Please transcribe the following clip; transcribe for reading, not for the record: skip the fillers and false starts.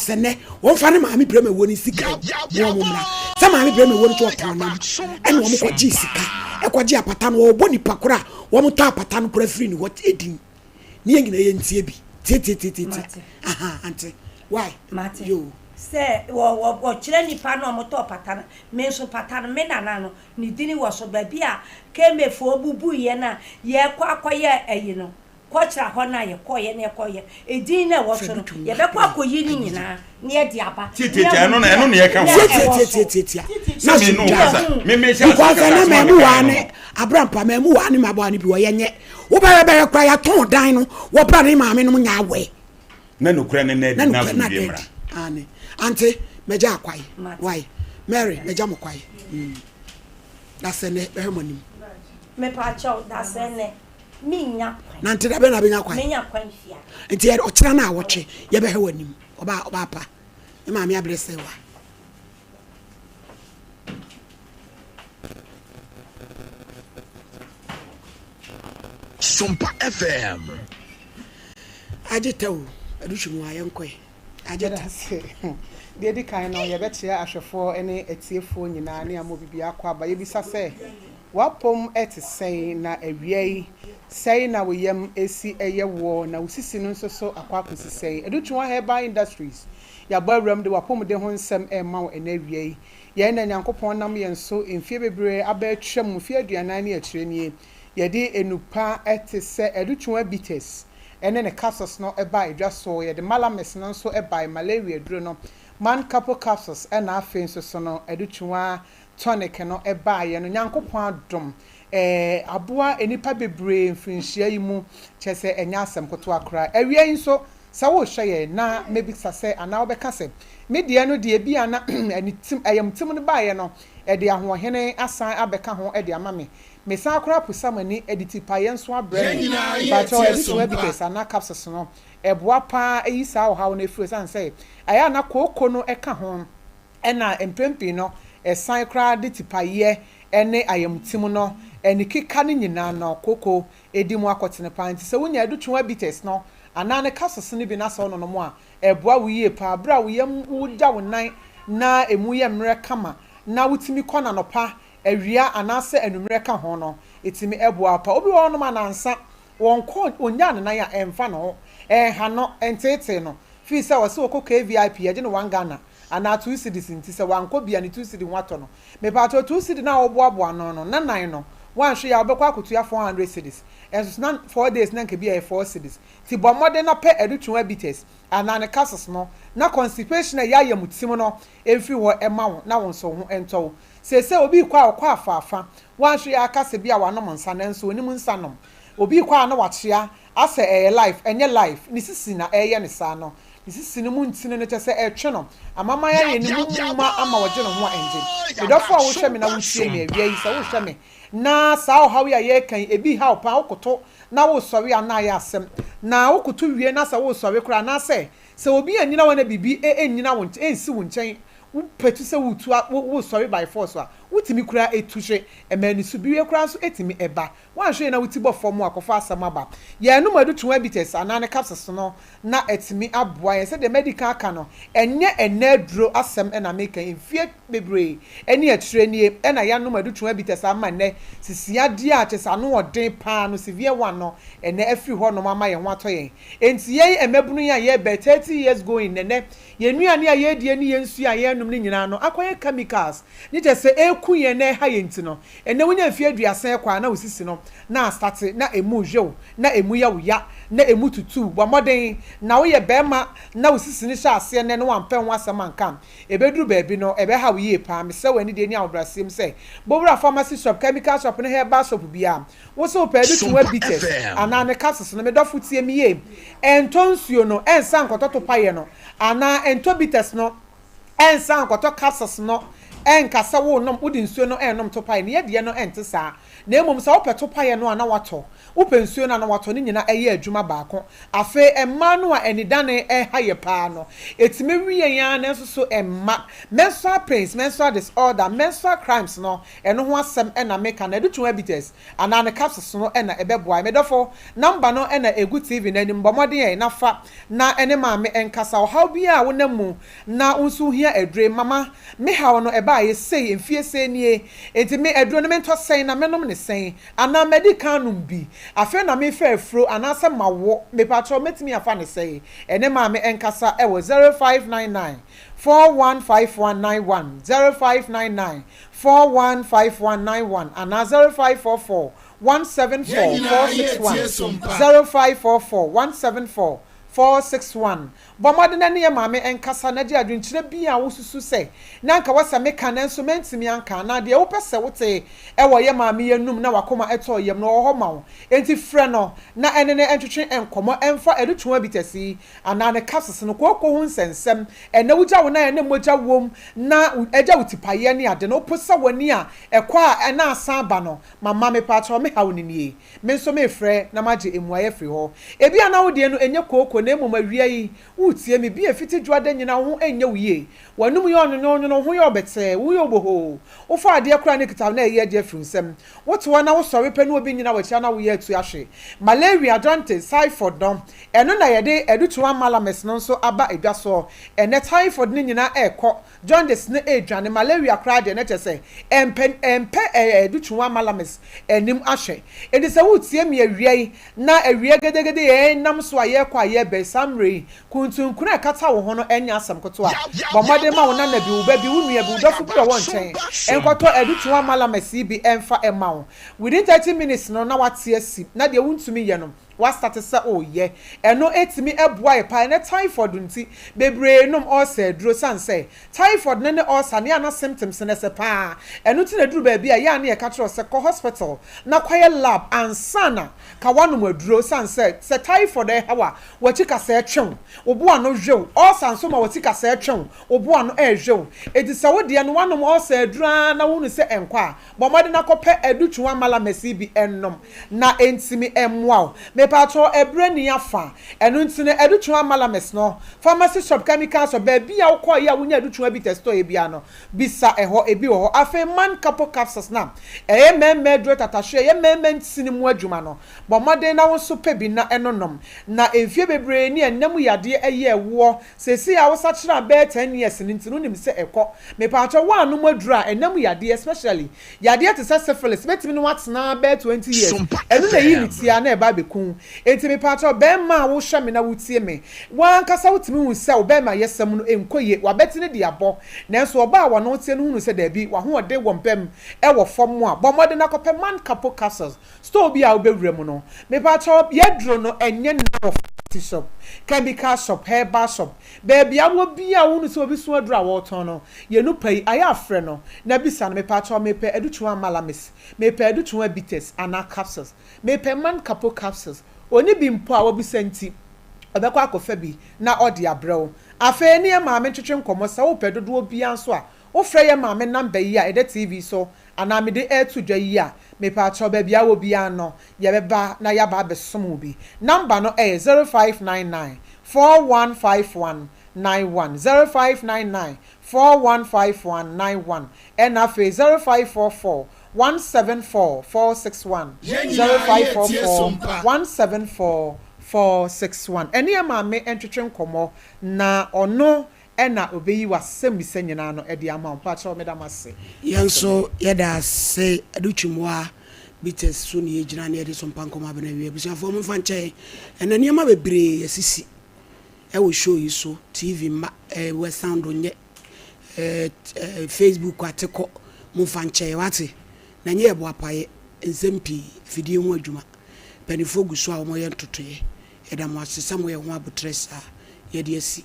Dasɛ nnɛ wɔmfa ne maame brɛ mawuo no sika na wɔn mmra. Sɛ maame brɛ mawuo no so ɔtɔn nam ɛna wɔn kɔgye sika ɛkɔgye apata no wɔbɔ nipa koro a wɔn tɔ apata no kora firi ne hɔ edin ne yɛn nyinaa yɛn tie bi tietietie aha ante why Mate. Yo. Sɛ wɔ wɔ wɔkyerɛ nipa no a wɔtɔɔ pata no, me nso pata no me nana no ne dini wɔ so baabi a Kemefoɔ bubuiɛ no a yɛrekɔ akɔyɛ ayi no kɔkyerɛ hɔ no a yɛkɔeɛ na yɛkɔyɛ edin no a ɛwɔ so no yɛbɛkɔ akɔyi ne nyinaa na yɛde aba Tietietie, ɛno na ɛno na yɛka ho asɛm. Tietietie na Sɛ me ne wo kasa, me me hyɛ ase because kasa ɛnɛ asɛm a mɛmu mekaeɛ waa no ne no. abrampa mɛmu waa ne mabɔ ne bi wɔ yɛnyɛ wobɛyɛ bɛyɛ kora yɛtɔn dan no wɔbra ne maame nom nya awɛ. Na nokorɛ no nna na adi na nokorɛ no asomdwoeɛ ada mmra. adi ane ante mɛgya akwae. Mate. Wai Mary, mɛgya mo kwae dasɛ nɛ bɛhwɛ mo anim. Mepaakyɛw, dasɛ nnɛ menya kwan. Na nte da bɛn na bɛnya kwan? Menya kwan fia. Nti yɛ ɔkyena no a wɔtwe yɛbɛhwɛ w'anim ɔbaa ɔbaa pa ne maame abrɛ sɛ wa. Sompa FM. Agye tɛ o adutwi mu a yɛnkɔe agye Yɛda tɛ. ase. Deɛ ɛdi kan no, yɛbɛkyea ahwɛfoɔ ne atiefoɔ nyinaa ne ama obi biako aba. Yɛbisa sɛ, w'apɔm te sɛn na awia yi, sɛn na wo yam si yɛ woɔ na wo sisi no nso so akɔ akɔsi sɛn? Adutwuma Herbal Industries, yɛabɔ awuram de w'apɔmuden ho nsɛm rema wo ɛnnɛ awia yi. Yɛn na Nyankopɔn nam yɛn so mfeɛ bebree aba atwam, mfeɛ 40 ne akyire nie, yɛde nnupa te sɛ Adutwuma Bitters ne ne capsules no baa edwa so. Yɛde Malamis no nso bae, malaria aduro no, Man Capo capsules ɛna afei nso so no Adutwuma tonic no baeɛ no. Nyankopɔn adom, aboa nnipa bebree mfirinhyia yi mu, kyerɛ sɛ ɛnyɛ asɛm ketewa koraa. Awia yi nso, sɛ worehwɛ yɛn na mɛbisa sɛ anaa wobɛka sɛ, me deɛ no deɛ bi a na ɛne ayamtim no baeɛ no, ɛde ahoɔhene asan abɛka ho de ama me. Mesan koraa pusa m'ani de tipaeɛ nso abrɛ Yɛn me. nyinaa Mpakyɛw, yɛtie Adutwuma Sompa. Bitters anaa capsules no, ɛboa paa yi saa ɔhaw no firi hɔ ɛsiane sɛ ɛyɛ a na kooko no ka ho ɛna mprɛn pii no ɛsan koraa de tipaeɛ ne ayamtim no ne keka no nyinaa no kooko di mu akɔtene paa. Nti sɛ wonya Adutwuma Bitters no anaa ne capsules no bi na sɛ wononom a, ɛboa wo yie paa berɛ a wo yam da wo nan na ɛmu yɛ mmerɛ kama na wotumi kɔ no anɔpa, awia anaasɛ anwummerɛ ka ho no, ɛtumi boa wo paa. Obi wɔ hɔnom a nansa wɔnkɔ, ɔnyaa ne nan a, ɛmfa ne ho, ɛnha no, ɛnteetee no, firi sɛ ɔse ɔkɔ KVIP yɛgye no one Ghana anaa 2 cedis nti sɛ wankɔ bi a ne 2 cedi ho atɔ no. Mepaakyɛw, 2 cedi no a wɔboaboa ano no, na nan no, woanhwɛ yie a wobɛkɔ akɔtua 400 cedis. Ɛnso so na 4 days na nka bi a ɛyɛ 4 cedis. Nti bɔ mmɔden na pɛ Adutwuma Bitters anaa ne capsules no na constipation a ɛyɛ ayamtim no mfiri hɔ ɛma wo na wo nso wo ho ntɔ wo. Seesei obi kɔ a ɔkɔ afaafa, woanhwɛ yie aka sɛ bi a wanom nsa nanso onim nsa nom. Obi kɔ a na wakyea asɛ ɛyɛ life, ɛnyɛ life, ne sisi na ɛyɛ ne saa no. Ne sisi no mu ntini no kyɛ sɛ ɛtwe no, amaman ayɛ ne mu mma ama ɔgye ne ho a ɛngye. Medɔfo a wohwɛ me na wotie me awia yi, sɛ wohwɛ me na saa ɔhaw yi a yɛreka yi ebi haw paa, wokoto na wosɔre a na ayɛ asɛm. Na wokoto wie na sɛ wosɔre koraa anaasɛ sɛ obi anyina wo na biribi ɛnnyina wo ɛnsi wo nkyɛn, wopɛtu sɛ wotu a wosɔre by force a, wotumi koraa etu hwe ɛma anisobirie koraa nso etumi ɛba. Woanhwɛ yie na woti bɔ fam a, kɔfa asɛm aba. Yɛnom Adutwuma Bitters anaa ne capsules no na ɛtumi aboa yɛn. Sɛdeɛ madi kan aka no, ɛnyɛ ɛnnɛ aduro asɛm na meka yi, mfeɛ bebree ne akyire nie ɛna yɛanom Adutwuma Bitters ama nnɛ sisi adeɛ a kyerɛ sɛ ano ɔden paa no, severe one no, ɛnnɛ afiri hɔnom ama yɛn ho atɔ yɛn. Enti yɛn mmabunu yi a yɛrebɛ 30 years going nnɛ, yɛn nnuane a yɛredie ne yɛn nsuo a yɛrenom no nyinaa no akɔyɛ chemicals ne kyerɛ sɛ ɛreku yɛn na ɛha yɛn. Nti no ɛnɛ wonya mfeɛ 30 kɔ a na wo sisi no na asate na emu hwew na emu yɛ wo ya na emu tutu. Bɔ mmɔden na woyɛ bɛrima na wo sisi no hyɛ aseɛ nnɛ na wampɛ ho asɛm anka, ɛbɛduru baabi no ɛbɛha wo yie paa. Mesrɛ wɔ anidie ne ahobrɛaseɛ mu sɛ bɔwura pharmacy shop, chemical shop ne herbal shop biara wo sɛ wopɛ Adutwuma Sompa Bitters FM. anaa ne capsules no. Medɔfo, tie me yie, ɛntɔ nsuo no ɛnsa nkɔtɔ to payɛ no anaa ɛntɔ bitters no ɛnsa nkɔtɔ capsules no. Ɛnka sɛ worenom, wode nsuo no renom topaeɛ no, yɛ deɛ no ɛnte saa. Na mmom sɛ wopɛ topaeɛ no a na woatɔ, wopɛ nsuo no a na woatɔ, ne nyinaa ɛyɛ adwuma baako. Afei mmaa no a anidane reha yɛ paa no, ɛtumi we yɛn ara nanso so ɛmma menstrual pains, menstrual disorder, menstrual cramps no, ɛno ho asɛm na meka no. Adutwum bitters anaa ne capsules no na ɛbɛboa. Me dɔfo, number no na ɛgu TV no anim, bɔ mmɔden ɛ na fa na ɛne maame nkasa. Ɔhaw biara a wonam mu na wo nso wohia aduro yi, mama, me haw no ɛbaeɛ sei, mfie sei nie, enti me aduro no mentɔ sɛn na menom no sɛn, anaa madi kan anom bi, afei na merefa afuro anaasɛ mawo, mepakyɛw mɛtumi afa no sɛn? Ɛne maame nkasa wɔ 0599 415191, 0599 415191 anaa 0544 174 461, 0544 174 461. Bɔ mmɔden na ne yɛn maame nkasa na gye adwenkyerɛ bi a wususu sɛ na anka wɔ sɛ meka nanso mantumi anka anaa deɛ wopɛ sɛ wote wɔ yɛn maame yi anum na w'akoma tɔ yam no, ɔwɔ hɔ ma wo. Enti frɛ no na ɛne no ntwetwe nkɔmmɔ mfa adutoa bitasi anaa ne capsules no kooko ho nsɛnsɛm. Ɛnnɛ wogya wo nan a na mogya wom na agya wo tipaeɛ ne ade no, woposa w'ani a ɛkɔ a na asan aba no, mama mepaakyɛw me haw no nie. Me nso merefrɛ na magye mmuae afiri hɔ. Ebia na wo deɛ no ɛnyɛ kooko na mmom awia yi woretie me. Bia fiti dwoada nyinaa wo ho nyɛ wo yie. W'anom yɛ ɔnwonwonwono, wo ho yɛ ɔbɛtɛɛ, wo ho yɛ obohoo. Wofa adeɛ koraa na ɛkita wo na ɛyɛ agye afiri wo nsam. Wote hɔ na wosɔre pɛ na obi nnyina w'akyi a na woyɛ atu ahwe. Malaria, jaundice, typhoid no, ɛno na yɛde adutoa malamis no nso aba dwa soɔ. Ɛnnɛ typhoid no nyinaa ɛrekɔ. Jaundice no redwane, malaria koraa deɛ na kyerɛ sɛ ɛmpɛ ɛmpɛ ɛɛ Dukyinwa Malamis anim ahwɛ. Enti sɛ woretie me awia yi na awia gedegede yɛn nam so a yɛrekɔ a yɛreba yi saa mmerɛ yi, kuntunkunu a ɛkata wo ho no ɛnyɛ asɛm ketewa. Bɔ mmɔden ma wo nana bi, wo ba bi, wo nua bi, wo dɔfo bi a ɔwɔ nkyɛn nkɔtɔ Adukyinwa Malamis yi bi mfa mma wo. Within 30 minutes no na wate asi na deɛ wontumi nyɛ no Woastate sɛ woreyɛ. Ɛno tumi boa yɛ paa. Ɛnnɛ typhoid nti, bebree nom ulcer aduro sane sɛ typhoid no ne ulcer no yɛ a na symptoms no sɛ paa. Ɛno nti na ɛduru baabi a yɛ a na yɛka kyerɛ wo sɛ kɔ hospital na kɔyɛ lab ansa na ka woanom aduro sane sɛ sɛ typhoid ɛreha wo a w'akyi kasɛɛ twe wo, wo bo ano we wo. Ulcer nso ma w'akyi kasɛɛ twe wo, wo bo ano ɛrewe wo. Enti sɛ wo deɛ no woanom ulcer aduro ara na wohunu sɛ ɛnkɔ a, Bɔ mmɔden na kɔpɛ adutwuwa malamasi bi nom na ɛntumi mmoa wo. Mepakyɛw ɛberɛ nni afa. Ɛno nti no adutwuwa malamis no, pharmacy shop, chemical shop, baabi a wokɔeɛ a wonya adutwuwa bi tɛstɔeɛ biara no, bisa ɛhɔ, ebi wɔ hɔ. Afei man kapo capsules no a ɛyɛ mmarima aduro tatahwe, ɛyɛ mmarima ntini mu adwuma no, bɔ mmɔden na wo nso pɛ bi na ɛnonom. Na mfie bebree ni a nna mu yadeɛ yɛɛ woɔ Seesei a wosakyera bɛyɛ ten years no nti no wonim sɛ ɛkɔ. Mepaakyɛw woannom aduru a ɛnam yadeɛ especially yadeɛ te sɛ syphilis bɛtumi ne wo atena bɛyɛ 20 years ɛno na ɛyi ne ti a na ɛba abɛku wo. Enti mepaakyɛw bɛɛma a wohwɛ me na wotie me woankasa wotumi hu sɛ wo bɛɛma yɛsɛm no ɛnkɔ yie wabɛti no de abɔ nanso ɔbaa a wɔne wo teɛ no hunu sɛ daabi wahoɔden wɔ mpam ɛwɔ fam a bɔ mmɔden na kɔpɛ man capo capsules Store bi a wobɛwura mu no, mepakyɛw yɛduro no ɛnyɛ nna wɔ pharmacy shop, chemical shop, herbal shop, baabi a wɔ biaa wohunu sɛ obi so aduro a wɔtɔn no, yɛ no pa yi, ayɛ a frɛ no na bisa no, mepakyɛw mepɛ adutwua malamis, mepɛ adutwua bitters anaa capsules, mepɛ man capo capsules, ɔnni bi mpo a wabisa nti ɔbɛkɔ akɔfa bi na ɔde abrɛ wo. Afei ne yɛ maame ntwetwe nkɔmmɔ, sɛ wopɛ dodoɔ biaa nso a wofrɛ yɛ maame number yi a ɛda TV so anaa mede reto dwa yi a, mepaakyɛw baabi a wɔ biara no, yɛbɛba na yɛaba abɛsom wo bi. Number no yɛ 0599 4151 91, 0599 4151 91, ɛna afei 0544 174 461, 0544 174 461. Ɛne yɛn maame ntwetwe nkɔmmɔ na ɔno Ɛna obeyi w'asɛmmisa nyinaa no de ama wo. Mpakyɛw meda mo ase. Yɛn nso yɛda ase Adutwumwa Bitters so na yɛgyina na yɛde so mpa nkɔmmɔ abɛn awie. Abusuafoɔ momfa nkyɛ yɛn. Ɛnɛ nneɛma bebree asisi ɛwɔ show yi so. TV mma, ɛɛ wɛ sound nyɛ, ɛɛ Facebook ate kɔ. Momfa nkyɛ yɛn wate. Na nyɛ yɛ boapayɛ, nsɛm pii, afidie ho adwuma. Mpanimfoɔ gu so a wɔyɛ ntotoeɛ. Yɛda mo ase sɛ moyɛ ho aboterɛ saa. Yɛde asi.